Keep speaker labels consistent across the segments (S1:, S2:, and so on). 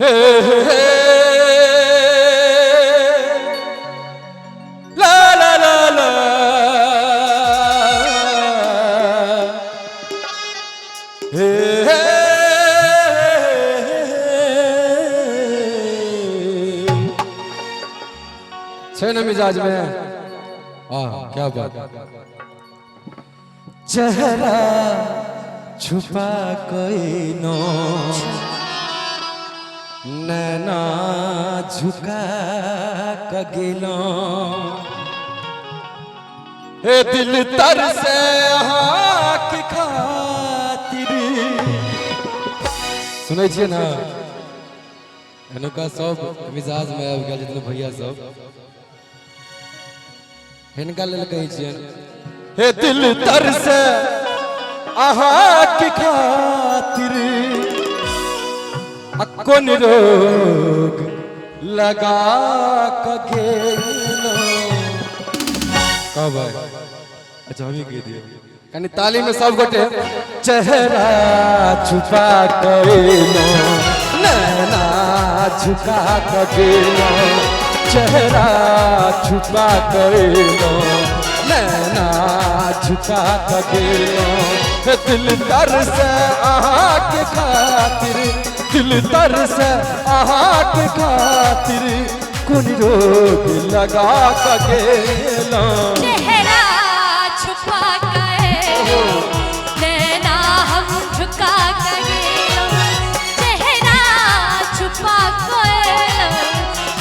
S1: हे हे ला ला ला ला हे हे। छै ने मिजाज में? हाँ, क्या बात। चेहरा छुपा कोई नो, नैना झुका कगिलो, हे दिल तर से अहाँके खातिर। सुनै छियै ने? एनुका सब मिजाज में आबि गेल जितने भैया सब, हिनका लेल कहै छियनि। हे दिल तर से अहाँके खातिर, आ कोन रोग लगा कऽ गेलो? कहबै? अच्छा, हमी कह दिए। कनि ताली में सब गोटे। चेहरा छुपा कइलो, नैना झुका कऽ गेलो। चेहरा छुपा कइलो, नैना झुका कऽ गेलो। हे दिल तर से अहाँके खातिर, दिल तर से अहाँके खातिर, कोन रोग लगा कऽ गेलो?
S2: चेहरा छुपा के नैना हम झुका के गेलो। चेहरा छुपा के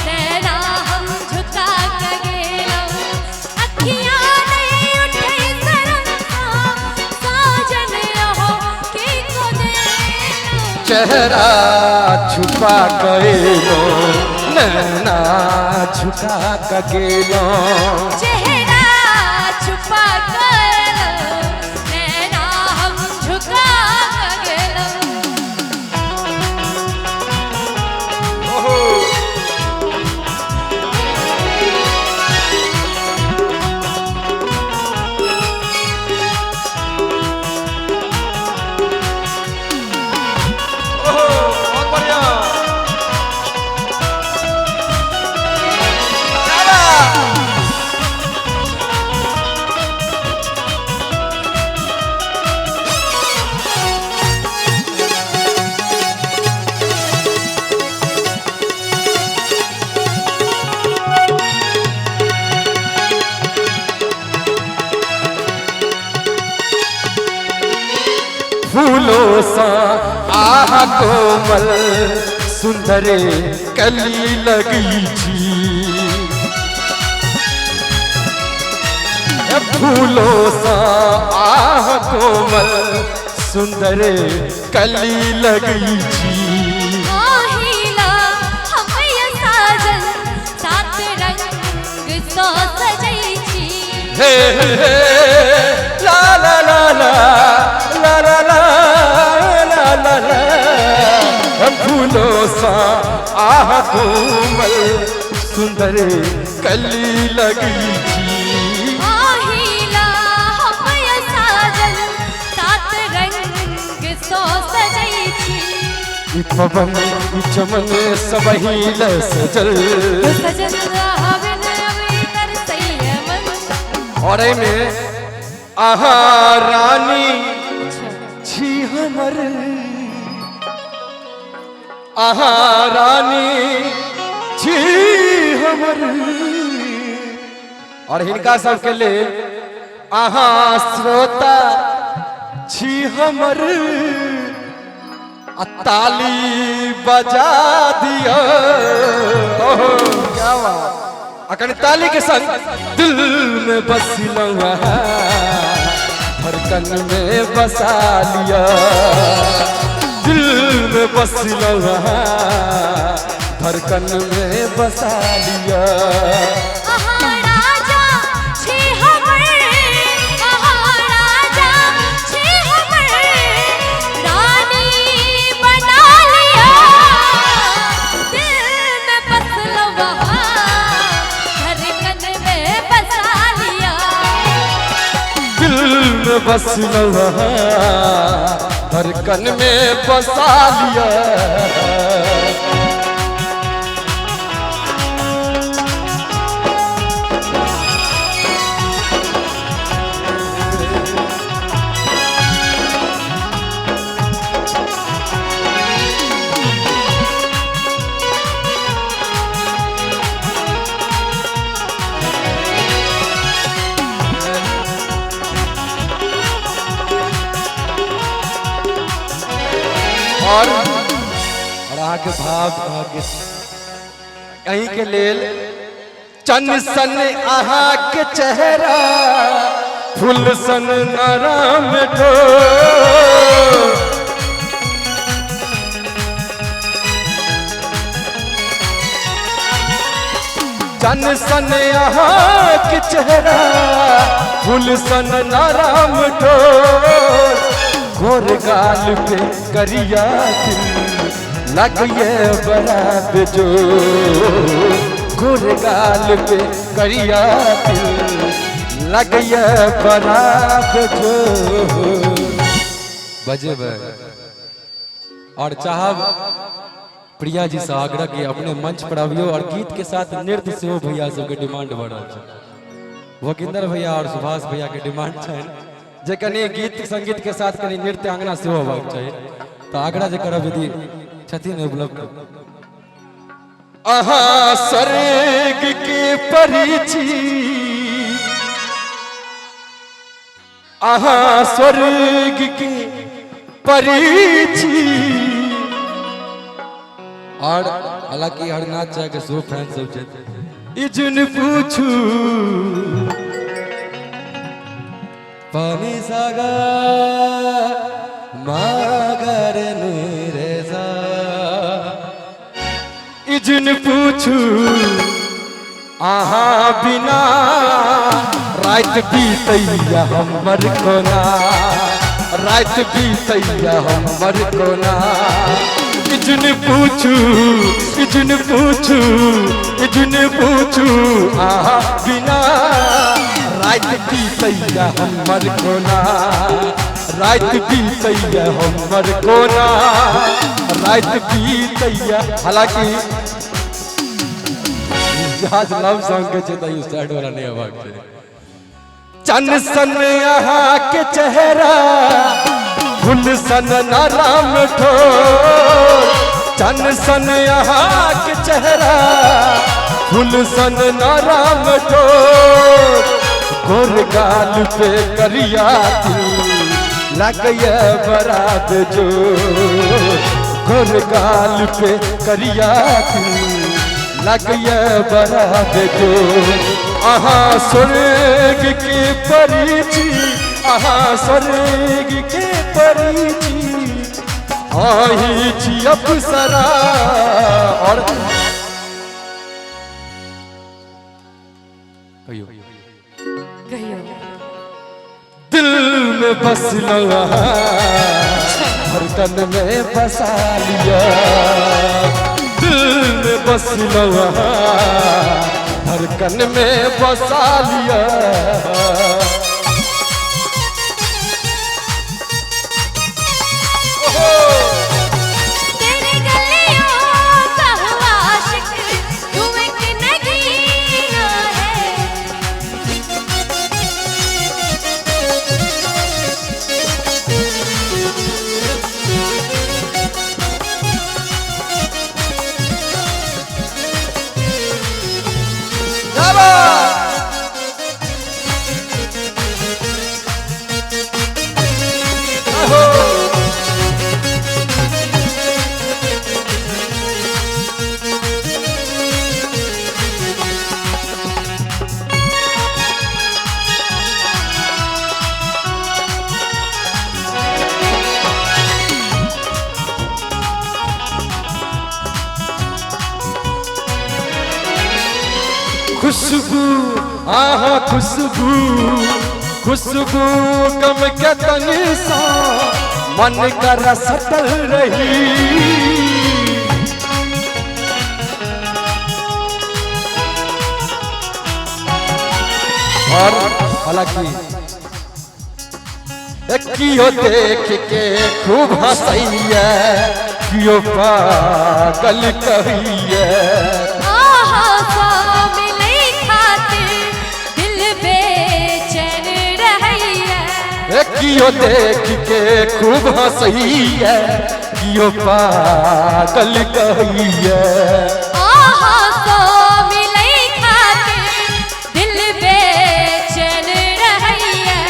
S2: नैना हम झुका के गेलो। अखियां नहीं उठे शरम सा, साजन हो के को देलो?
S1: चेहरा छुपा कइलो, नैना झुका कऽ गेलो।
S2: चेहरा छुपा के नैना हम झुका के गेलो।
S1: ओहो, ओहो, बहुत बढ़िया। शाबाश! फूलों सा आह कोमल सुंदर कली लगी छी, फूलों सा आह कोमल सुंदर कली लगी छी।
S2: आहिला हम साजन सात रंग सो सजै छी।
S1: हे हे हे ला ला ला ला ला ला ला ला ला ला। फूलों सा आह कोमल सुंदर कली लगी छी।
S2: आहिला हम साजन सात रंग सो सजै छी।
S1: ई पवन, ई चमन सब ही सजल।
S2: सजन हवन अभी तरसैया मन।
S1: और एहिमे आहा रानी छी हमर, आहा रानी छी हमर, और हिनका सबके लेल अहाँ श्रोता छी हमर, आ ताली बजा दियो। ओहो, क्या बात! आ कनि ताली के संग। दिल में बसलहुँ, धड़कन में बसा लिया। दिल में बसलहुँ, धड़कन में बसा लिया।
S2: अहाँ राजा छी हमर, अहाँ राजा छी हमर, रानी बना लिया। दिल में बसलहुँ, धड़कन में बसा लिया।
S1: दिल में बसलहुँ, धड़कन में बसा लिया। अहाँके भाव अहाँके अहीं के लेल। चन सन अहाँके चेहरा, फूल सन नरम ठोर। चन सन अहाँके चेहरा, फूल सन नरम ठोर। गोर गाल पे करिया तिल, लगिए बड़ा बेजोर। गोर गाल पे करिया तिल, लगिए बड़ा बेजोर। बजेबै और चाहब प्रिया जी से आग्रह कि अपने मंच पर अबियो और गीत के साथ नृत्य सेहो। भैया सबके डिमांड बढ़ल छै, वकिंदर भैया और सुभाष भैया के डिमांड छनि जे कनि गीत संगीत के साथ कनि नृत्य अंगना सेहो होबाक चाही। तऽ आग्रह जे करब यदि छथिन उपलब्ध। अहाँ स्वर्ग के परी छी, अहाँ स्वर्ग के परी छी। और हालांकि हरनाथ झा के सेहो फैन सब छथि। इजुन पूछू पानी सागा मागर रे सा। इजुन पूछू अहाँ बिना राति बीतैया हमर कोना, राति बीतैया हमर कोना। इजुन पूछू, इजुन पूछू, इजुन पूछू अहाँ बिना राति बीतैया हमर कोना, राति बीतैया हमर कोना, राति बीतैया। हालांकि जहाज लव सॉन्ग के छै तऽ सैड वाला नहि हेबाक छै। चन सन अहाँ के चेहरा, फूल सन नरम ठोर। चन सन अहाँ के चेहरा, फूल सन नरम ठोर। गोर गाल पे करिया तिल, लगैया बड़ा बेजोर। गोर गाल पे करिया तिल, लगैया बड़ा बेजोर। अहाँ स्वर्ग के परी छी, अहाँ स्वर्ग के परी छी, अहीं छी अप्सरा। और कहियो।
S2: कहियो।
S1: दिल में बसलौं अहाँ, धड़कन में बसा लिया। दिल में बसलौं अहाँ, धड़कन में बसा लिया। ओहो!
S2: तेरे गलियों का हुआ आशिक, तू एक नगीना है।
S1: शाबाश! आहो! खुशबू आहा खुशबू, खुशबू गम के तन सा, मन कर सटल रही। और हालांकि कियो देख के खूब हंसैया, कियो पागल कहैया।
S2: आहा सा मिले खातिर दिल बेचैन रहैया।
S1: कियो देख के खूब हंसैया, कियो पागल कहैया।
S2: आहा सो मिले खातिर दिल बेचैन रहैया।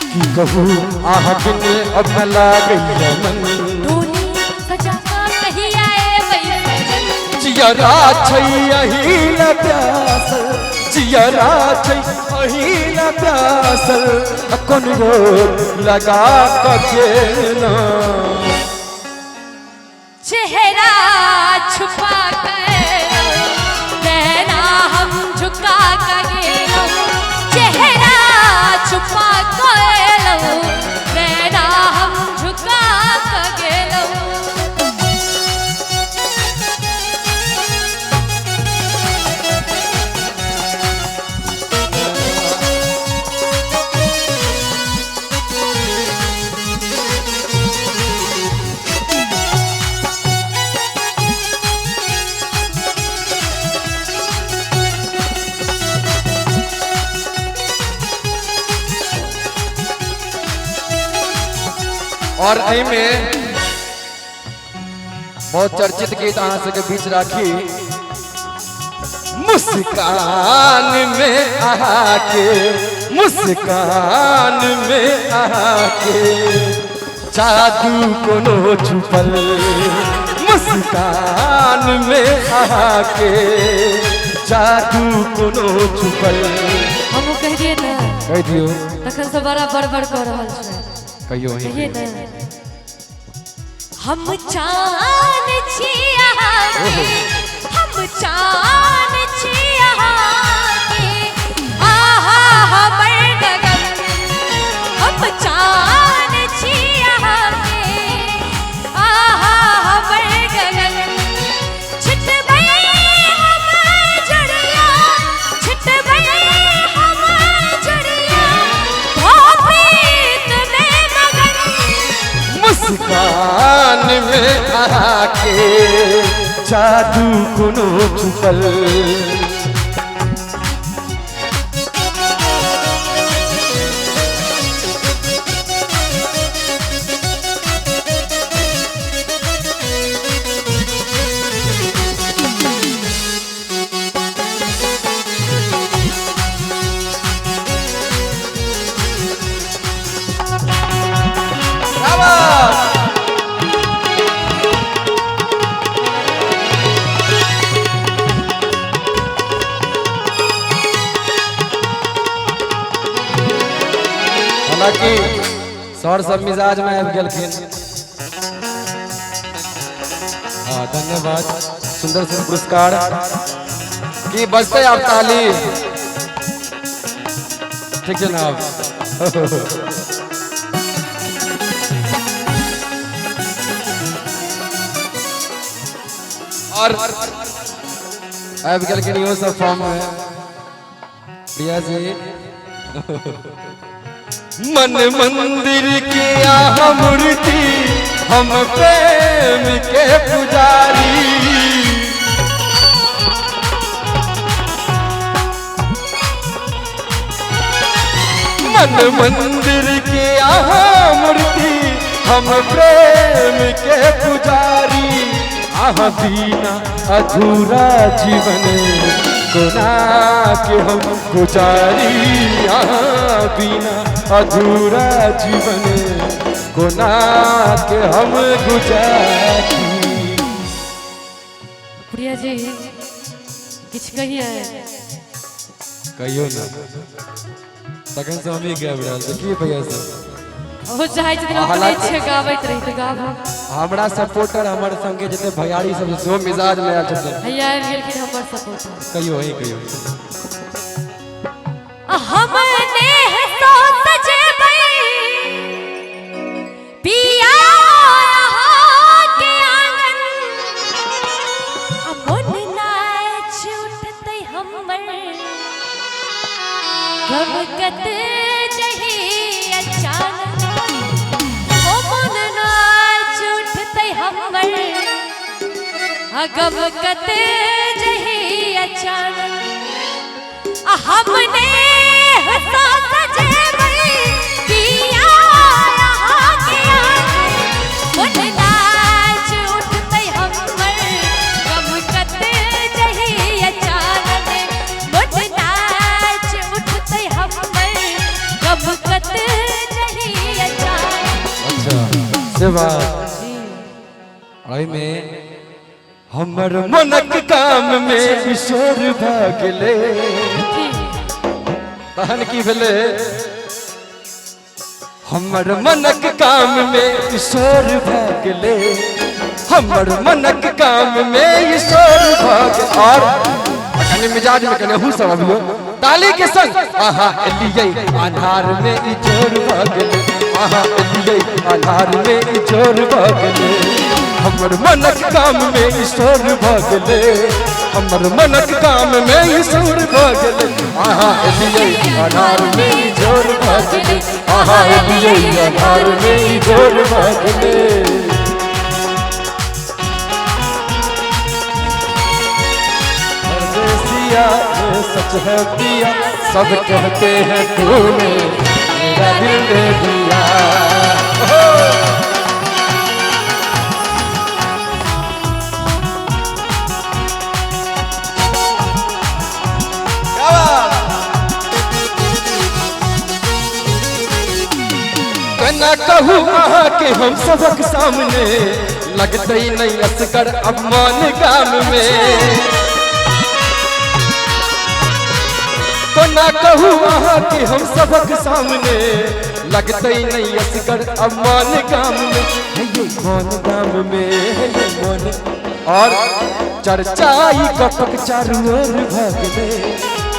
S1: की कहू अहाँ बिन अब न लागैया मन।
S2: डोली सजा कहिया ए
S1: जियरा छै अहिला प्यासल, जियरा छै अहिला प्यासल, कोन रोग लगा कऽ गेलहुँ।
S2: चेहरा छुपा कर नैना हम झुका कर गेलहुँ, चेहरा छुपा कर नैना हम झुका कर गेलहुँ।
S1: और एहिमे बहुत चर्चित गीत अहाँ सबके बीच राखी, मुस्कान में आके, मुस्कान में आके जादू कोनो छुपल, मुस्कान में आके जादू कोनो छुपल।
S2: हमहूँ कहि दियै ने?
S1: कहि दियौ।
S2: तखन से बड़ा बड़बड़ कऽ रहल छै।
S1: कहियो अहीं।
S2: कहिए ने। हम चान छी अहाँके, हम चान छी अहाँके, आहा हमर गगन, हम चान छी अहाँके, आहा हमर गगन, छिटबै हम जड़िया, छिटबै हम जड़िया, भोपीत में मगन।
S1: मुस्कान में आके जादू कोनो छुपल। शाबाश! हालांकि सर सब मिजाज में आबि गेलखिन। हाँ, धन्यवाद, सुंदर सुंदर पुरस्कार की बजते आप ताली। ठीक छै ना? और आबि गेलखिन इहो सब फॉर्म में प्रिया जी। मन मंदिर के आहा मूर्ति, हम प्रेम के पुजारी, मन मंदिर के आहा मूर्ति, हम प्रेम के पुजारी, आहा बिना अधूरा जीवन कोना के हम गुजारी, आहा बिना अधूरा जीवन कोना के हम गुजारी।
S2: प्रिया जी किछु कहिए।
S1: कहियो ना, तखन से हम ही गाबि रहल छी। की भैया सब?
S2: ओ चाहै छथिन अपने
S1: हालांकि-
S2: छै गाबैत रही तऽ गाबू।
S1: हमरा सपोर्टर, हमर संगे जते भैयारी सब छै, सेहो मिजाज में आयल छथिन।
S2: हैया आबि गेलखिन हमर सपोर्टर।
S1: कहियो अहीं कहियो।
S2: हम नेह सो सजेबै पिया के आंगन, आ मन नाच उठतै हमर गमकत जही अचानक, ओ मन नाच उठतै हमर आ गमकत जही अचानक, आ हमने हंसा सजेबै पिया के आंगन, मन नाच उठतै हमर गमकत जही अचानक, मन नाच उठतै हमर गमकत जही अचानक।
S1: अच्छा, से बात। और एहिमे हमर मनक काम में ईश्वर भऽ गेलै। तहन की भेलै? हमर मनक काम में ईश्वर भऽ गेलै, हमर मनक काम में ईश्वर भऽ गेलै। और कनि मिजाज में कनि अहूँ सब अबियौ ताली के संग। आहा एलियै अन्हार में इजोर भऽ गेलै, आहा एलियै अन्हार में इजोर भऽ गेलै। हमर मनक काम में ईश्वर भऽ गेलै, हमर मनक काम में ईश्वर भऽ गेलै। आहा एलियै अन्हार में इजोर भऽ गेलै, आहा एलियै अन्हार में इजोर भऽ गेलै। परदेसिया ये सच है पिया, सब कहते हैं तूने मेरा दिल दे दिया। केना कहू अहाँके हम सबक सामने, लगतै नहीं असगर अपमान गाम में। कोना कहू अहाँके हम सबक सामने, लगतै नहीं असगर अपमान गाम में। हे ये मोन गाम में, हे ये मोन। और चर्चाई गपक चारू ओर भऽ गेलै,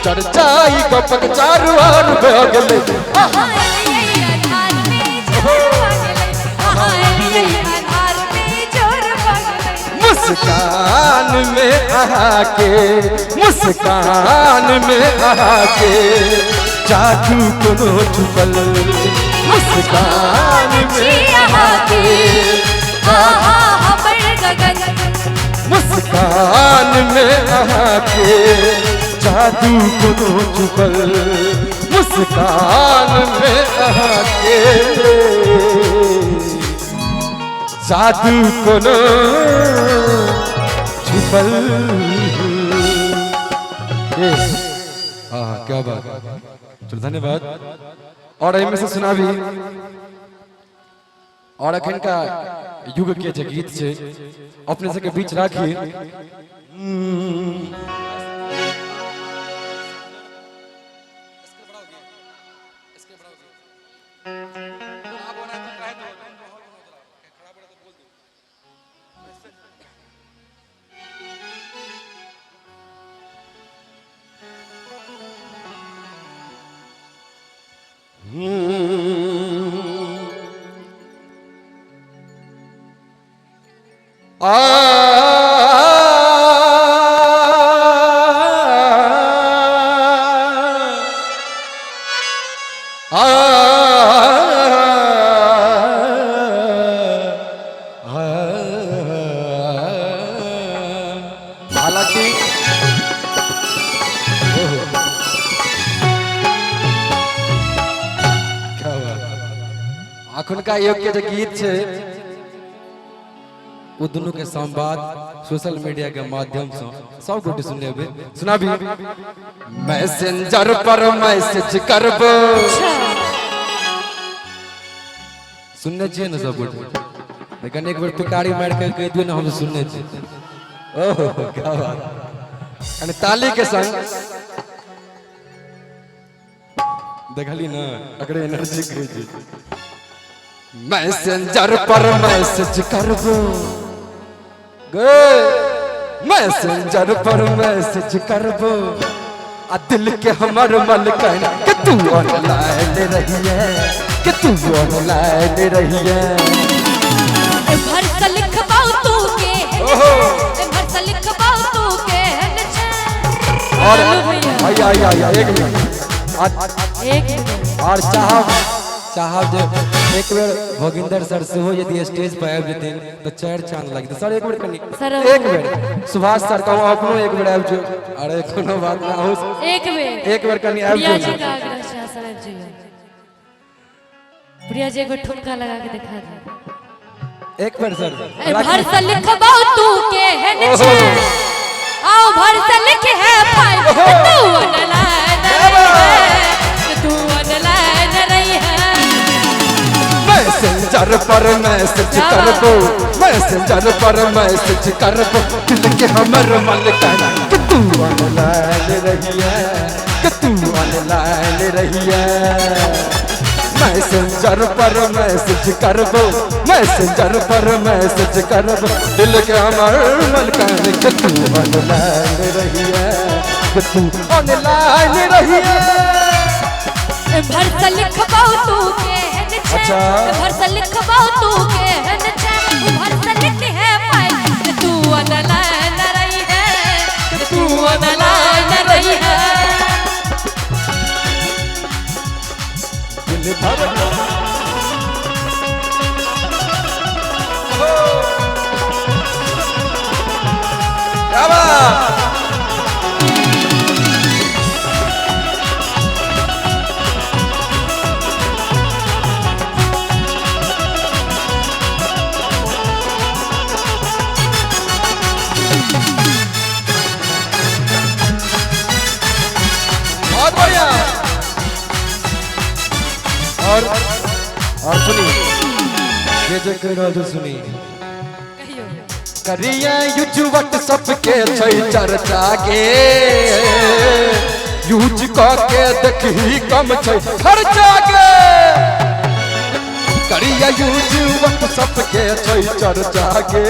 S1: चर्चाई गपक चारू ओर भऽ गेलै।
S2: आहा एलियै अन्हार में जोर भऽ गेलै, आहा एलियै अन्हार में जोर भऽ गेलै।
S1: मुस्कान में आके, मुस्कान में आके जादू कोनो छुपल। मुस्कान में आके
S2: आहा हमर गगन।
S1: मुस्कान में आके जादू कोनो छुपल। मुस्कान में आके जादू कोनो छुपल। हाँ हाँ क्या बात, चलो धन्यवाद। और एहिमे से सुनाबी और अखन का युग के जे गीत छै अपने सबके बीच राखी। आ आ हालांकि क्या बात, अखुनका युग के जे गीत छै ओ दुनू के संवाद सोशल मीडिया के माध्यम से सब गोटे सुनने हेबै। सुनाबी मैसेंजर पर मैसेज करबो, सुनने छियै ने सब गोटे? लेकिन एक बेर तुकारी मारि के कहि दियौ ने हम सुनने छियै। ओहो क्या बात, कनि ताली के संग देखली ना एकरे एनर्जी कहै छै। मैसेंजर पर मैसेज करबो गे, मैसेंजर पर मैसेज करबो, आ दिल के हमर मलकन के तू ऑनलाइन रहिए, के तू ऑनलाइन रहिए।
S2: एम्हर से लिखबाउ तू के, एम्हर से लिखबाउ तू के।
S1: और आइए आइए आइए एक मिनट,
S2: एक मिनट।
S1: और चाहब चाहब जे एक बेर भोगिंदर सर सेहो यदि स्टेज पर आबि जेथिन तऽ चारि चांद लागि जेतै। सर एक बेर कनि,
S2: सर
S1: एक बेर सुभाष सर कहू अपनो एक बेर आबि जाउ। अरे कोनो बात नहि, अहूँ
S2: एक बेर,
S1: एक बेर कनि आबि
S2: प्रिया जी
S1: जाउ।
S2: का आग्रह छै, सर आबि जइयो। प्रिया जी एक बेर ठुमका लगा के दिखा दे।
S1: एक बेर सर।
S2: एम्हर से लिखबाउ तू केहन छै, आओ भर से लिख है भाई तू ऑनलाइन रही है, तू ऑनलाइन रही है।
S1: मैसेंजर मैसेंजर पर मैसेज करबो, मैसेंजर पर मैसेज करबो, दिल के हमर मलकान कि तू ऑनलाइन रहिए, कि तू ऑनलाइन रहिए। मैसेंजर पर मैसेज करबो, मैसेंजर पर मैसेज करबो, दिल के हमर मलकान कि तू ऑनलाइन रहिए, कि तू ऑनलाइन रहिए।
S2: भरसा लिखबो तू केहन छै,
S1: अच्छा।
S2: भरसा लिखबो तू केहन छै, भरसा लिख है पाई तू ऑनलाइन रही है, तू ऑनलाइन रही है।
S1: दिल भर क्या बात। बहुत बढ़िया। और सुनी जे जे कह रहल छौ सुनी।
S2: कहियो
S1: करिया यूज व्हाट्सएप के छै चर्चा गे, यूज क के देखही कम छै खर्चा गे। करिया यूज व्हाट्सएप के छै चर्चा गे,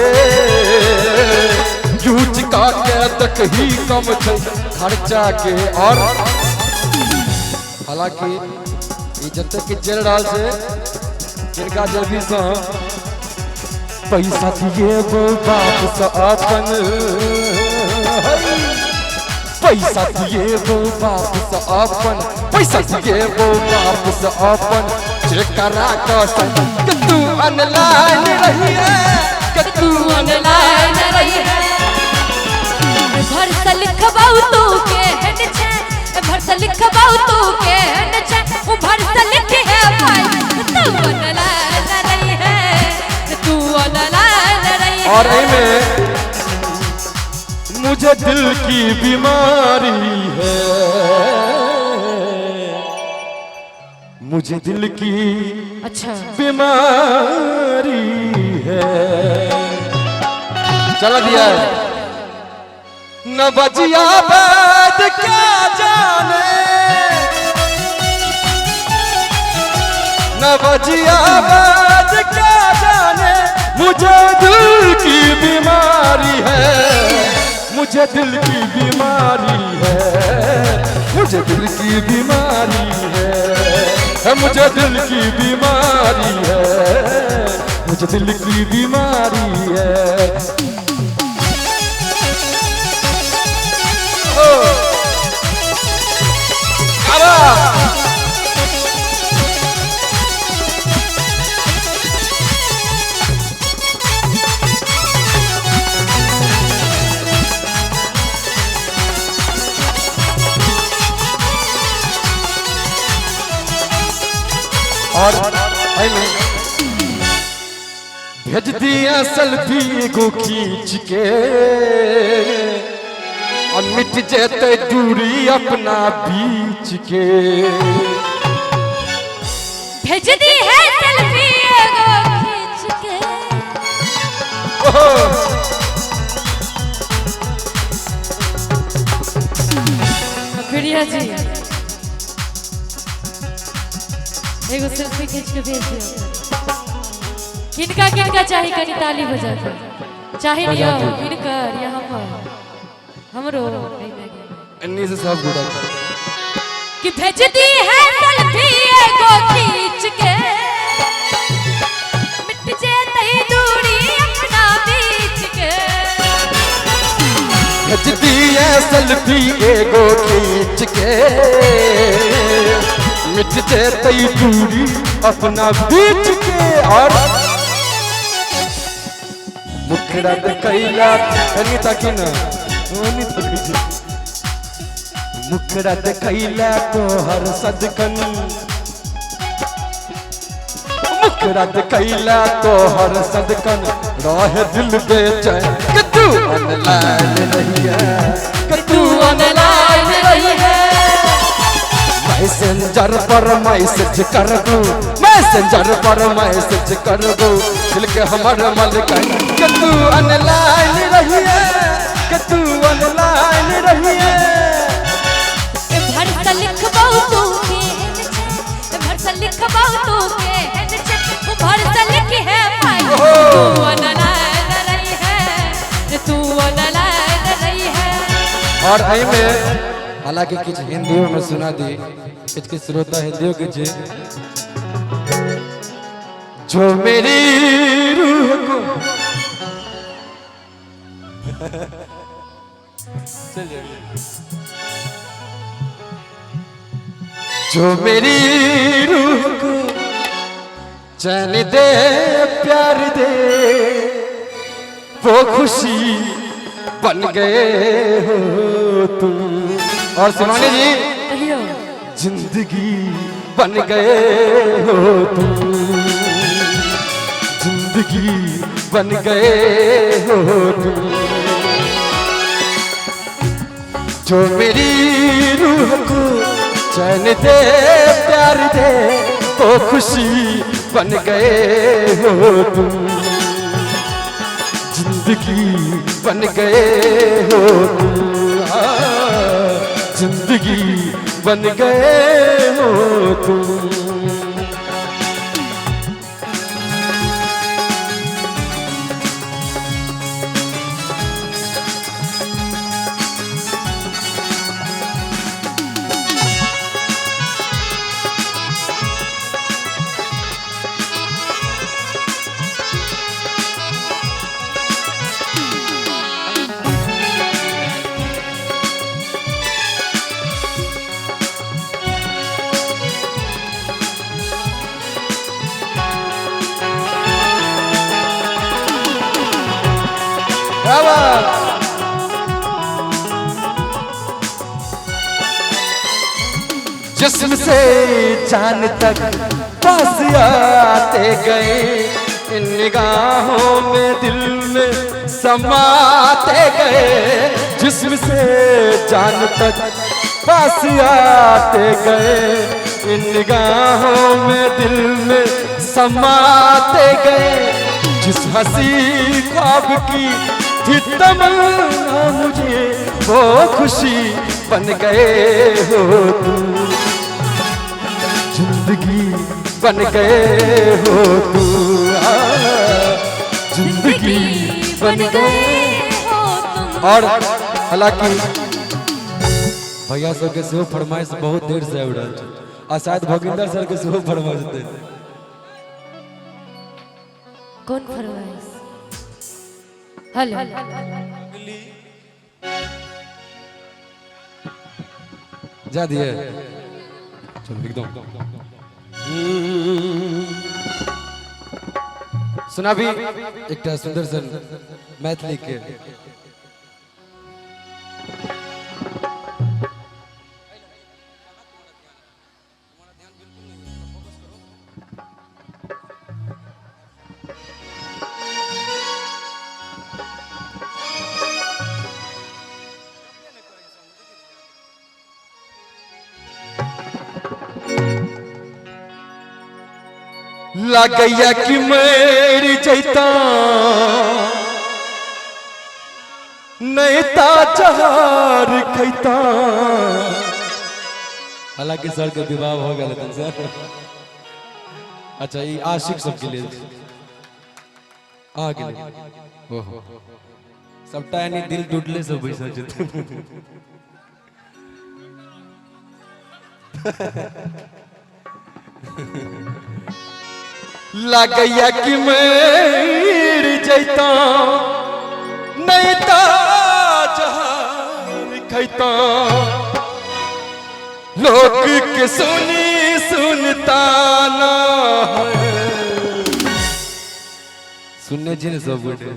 S1: यूज क के देखही कम छै खर्चा के। और हालांकि ई जते के चल रहल छै जिनका जल्दी से पैसा दिए वो बाप से अपन, पैसा दिए वो बाप से अपन, पैसा दिए वो बाप से अपन, जेकरा कसम कि तू ऑनलाइन रहिए, कि तू
S2: ऑनलाइन रही है। भरसा लिखबो तू केहन छै, भरसा लिखबो तू केहन छै, भरसा लिख है भाई तू ऑनलाइन रही है, तू ऑनलाइन रही है।
S1: और एमे मुझे दिल की बीमारी है, मुझे दिल की
S2: अच्छा
S1: बीमारी है। चला दिया है। न बजिया बाद क्या जाने, न बजिया बाद क्या जाने, मुझे दिल की बीमारी है, मुझे दिल की बीमारी है, मुझे दिल की बीमारी है, मुझे दिल की बीमारी है, मुझे दिल की बीमारी है। और भेज दिया सेल्फी को खींच के, और मिट जेते दूरी अपना बीच के।
S2: भेज दी है सेल्फी एगो खींच के। प्रिया जी एगो सेल्फी खींच के भेज दियो। किनका किनका चाही कनी ताली बजा दो। चाही लियो इनकर या हमर हमरो
S1: अन्नी से सब गुड़ा
S2: कि भेज दी है सेल्फी एगो खींच के, मिट जेतै दूरी अपना बीच के।
S1: भेज दी है सेल्फी एगो खींच के, मिट जेतै दूरी अपना बीच के। और मुखड़ा देखैला कनी ताकी ना ओनी तकी जी, मुखड़ा देखैला तोहर सदकन, मुखड़ा देखैला तोहर सदकन, रहे दिल बेचैन कि तू ऑनलाइन रहिए, कि तू ऑनलाइन रहिए। मैसेंजर मैसेंजर पर मैसेज कर दू, मैसेंजर पर मैसेज कर दू, दिल के हमर मलकाइन के तू ऑनलाइन रहिए, के तू ऑनलाइन रहिए।
S2: भरसा लिखबौ तू केहन छै, भरसा लिखबौ तू केहन छै, भरसा लिखी है भाई तू ऑनलाइन रही है, तू ऑनलाइन रही है।
S1: और एहिमे हालांकि किछु हिंदियो में सुना दी, किछु किछु श्रोता हिंदियो के छै। जो मेरी रूह को जो मेरी रूह को चैन दे प्यार दे, वो खुशी बन गए हो तुम। और शिवानी जी,
S2: कहियो
S1: जिंदगी बन गए हो तुम, जिंदगी बन गए हो तुम। जो मेरी रूह को चैन दे प्यार दे, वो खुशी बन गए हो तुम, जिंदगी बन गए हो तुम, हाँ, जिंदगी बन गए हो तुम। क्या बात। जिस्म से जान तक पास आते गए, इन निगाहों में दिल में समाते गए। जिस्म से जान तक पास आते गए, इन निगाहों में दिल में समाते गए। जिस हंसी ख्वाब की थी तमन्ना मुझे, वो खुशी बन गए हो तुम, जिंदगी बन गए हो तुम, जिंदगी बन गए
S2: हो तुम।
S1: और हालांकि भैया सबके सेहो फरमाइश बहुत देर से आबि रहल छै, आ शायद भोगिंदर सर के सेहो फरमाइश हेतै।
S2: कौन फरमाइश? हेलो
S1: जा दिए, चलो एकदम सुना भी एकटा सुंदर सन मैथिली के। लगैया कि मर जैता नहीं ता जहर खैता। हालांकि सर के विवाह हो गया सर। अच्छा ये आशिक सबके लिए आ गेलै। ओहो सबटा यानी दिल टूटले सब बैसल छथिन। लगैया कि मर जैता नहीं ता जहर खैता, लोग के सुनी सुनता ना सुनने छी ने सब गोटे।